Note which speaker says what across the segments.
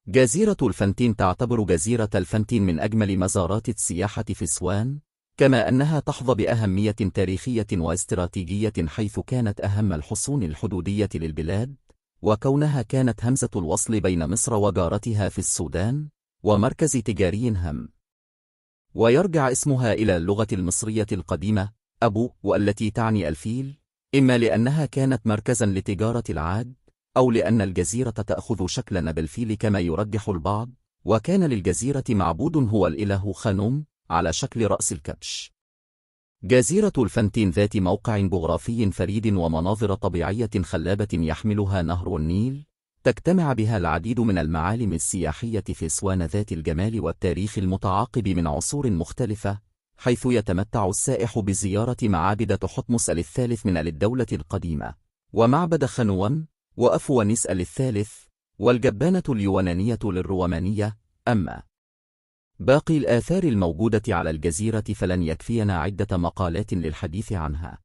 Speaker 1: جزيرة الفنتين. تعتبر جزيرة الفنتين من أجمل مزارات السياحة في أسوان، كما أنها تحظى بأهمية تاريخية واستراتيجية، حيث كانت أهم الحصون الحدودية للبلاد، وكونها كانت همزة الوصل بين مصر وجارتها في السودان، ومركز تجاري هام. ويرجع اسمها إلى اللغة المصرية القديمة أبو، والتي تعني الفيل، إما لأنها كانت مركزا لتجارة العاج، أو لأن الجزيرة تأخذ شكل نب الفيل كما يرجح البعض. وكان للجزيرة معبود هو الإله خانوم على شكل رأس الكبش. جزيرة الفنتين ذات موقع جغرافي فريد ومناظر طبيعية خلابة يحملها نهر النيل، تجتمع بها العديد من المعالم السياحية في أسوان ذات الجمال والتاريخ المتعاقب من عصور مختلفة، حيث يتمتع السائح بزيارة معابد تحتمس الثالث من الدولة القديمة، ومعبد خنوم، وأفونيس الثالث، والجبانة اليونانية للرومانية. أما باقي الآثار الموجودة على الجزيرة فلن يكفينا عدة مقالات للحديث عنها.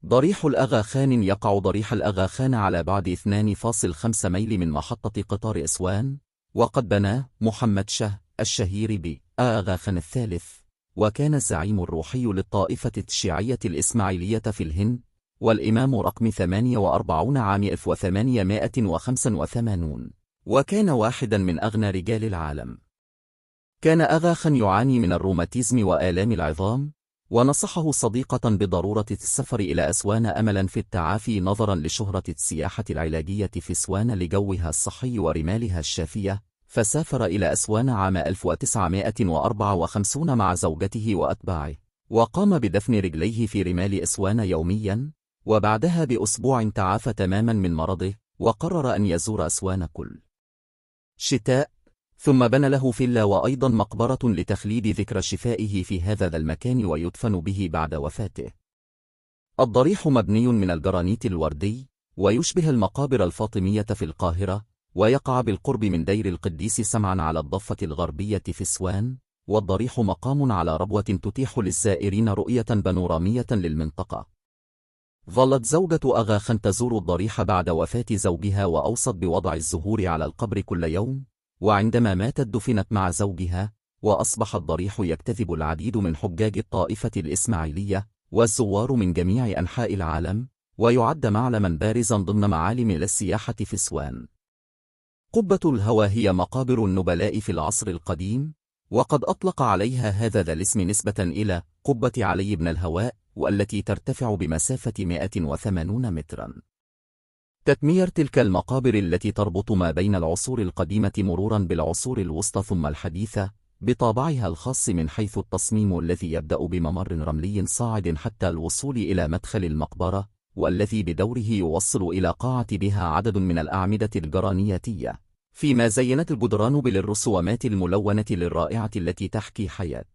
Speaker 1: ضريح الأغا خان. يقع ضريح الأغا خان على بعد 2.5 ميل من محطة قطار أسوان، وقد بناه محمد شه الشهير بآغا خان الثالث، وكان الزعيم الروحي للطائفة الشيعية الإسماعيلية في الهند، والإمام رقم 48 عام 1885، وكان واحدا من أغنى رجال العالم. كان أغا خان يعاني من الروماتيزم وآلام العظام، ونصحه صديقة بضرورة السفر إلى أسوان أملا في التعافي، نظرا لشهرة السياحة العلاجية في أسوان لجوها الصحي ورمالها الشافية. فسافر إلى أسوان عام 1954 مع زوجته وأتباعه، وقام بدفن رجليه في رمال أسوان يوميا، وبعدها بأسبوع تعافى تماما من مرضه، وقرر أن يزور أسوان كل شتاء. ثم بنى له فيلا وأيضا مقبرة لتخليد ذكرى شفائه في هذا المكان ويدفن به بعد وفاته. الضريح مبني من الجرانيت الوردي، ويشبه المقابر الفاطمية في القاهرة، ويقع بالقرب من دير القديس سمعا على الضفة الغربية في أسوان. والضريح مقام على ربوة تتيح للزائرين رؤية بانورامية للمنطقة. ظلت زوجة أغا خان تزور الضريح بعد وفاة زوجها، وأوصت بوضع الزهور على القبر كل يوم، وعندما ماتت دفنت مع زوجها. وأصبح الضريح يجتذب العديد من حجاج الطائفة الإسماعيلية والزوار من جميع أنحاء العالم، ويعد معلما بارزا ضمن معالم السياحة في أسوان. قبة الهوى هي مقابر النبلاء في العصر القديم، وقد أطلق عليها هذا الاسم نسبة إلى قبة علي بن الهواء، والتي ترتفع بمسافة 180 مترا. تتمير تلك المقابر التي تربط ما بين العصور القديمة مرورا بالعصور الوسطى ثم الحديثة بطابعها الخاص من حيث التصميم الذي يبدأ بممر رملي صاعد حتى الوصول إلى مدخل المقبرة، والذي بدوره يوصل إلى قاعة بها عدد من الأعمدة الجرانياتية، فيما زينت الجدران بالرسومات الملونة للرائعة التي تحكي حياة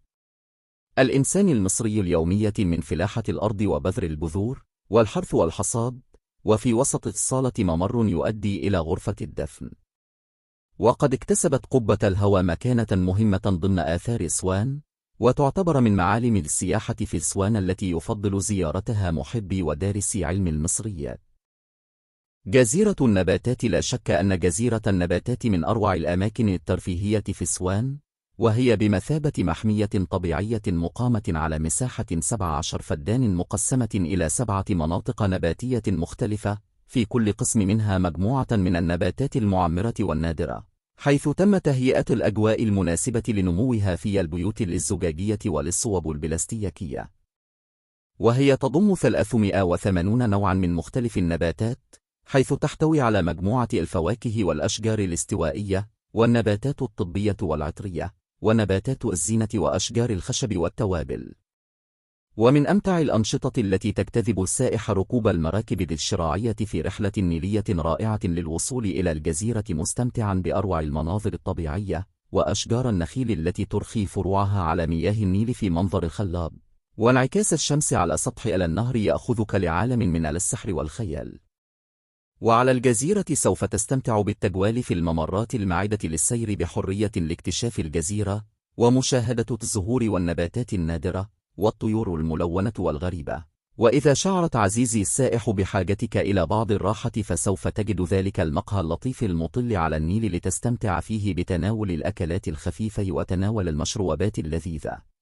Speaker 1: الإنسان المصري اليومية من فلاحة الأرض وبذر البذور والحرث والحصاد. وفي وسط الصالة ممر يؤدي إلى غرفة الدفن. وقد اكتسبت قبة الهوى مكانة مهمة ضمن آثار أسوان، وتعتبر من معالم السياحة في أسوان التي يفضل زيارتها محبي ودارسي علم المصريات. جزيرة النباتات. لا شك أن جزيرة النباتات من أروع الأماكن الترفيهية في أسوان، وهي بمثابة محمية طبيعية مقامة على مساحة 17 فدان مقسمة إلى 7 مناطق نباتية مختلفة، في كل قسم منها مجموعة من النباتات المعمرة والنادرة، حيث تم تهيئة الأجواء المناسبة لنموها في البيوت الزجاجية والصوب البلاستيكية. وهي تضم 380 نوعا من مختلف النباتات، حيث تحتوي على مجموعة الفواكه والأشجار الاستوائية والنباتات الطبية والعطرية ونباتات الزينة وأشجار الخشب والتوابل. ومن أمتع الأنشطة التي تجتذب السائح ركوب المراكب الشراعية في رحلة نيلية رائعة للوصول إلى الجزيرة، مستمتعا بأروع المناظر الطبيعية وأشجار النخيل التي ترخي فروعها على مياه النيل في منظر خلاب، وانعكاس الشمس على سطح النهر يأخذك لعالم من السحر والخيال. وعلى الجزيرة سوف تستمتع بالتجوال في الممرات المعدة للسير بحرية لاكتشاف الجزيرة ومشاهدة الزهور والنباتات النادرة والطيور الملونة والغريبة. وإذا شعرت عزيزي السائح بحاجتك إلى بعض الراحة فسوف تجد ذلك المقهى اللطيف المطل على النيل لتستمتع فيه بتناول الأكلات الخفيفة وتناول المشروبات اللذيذة.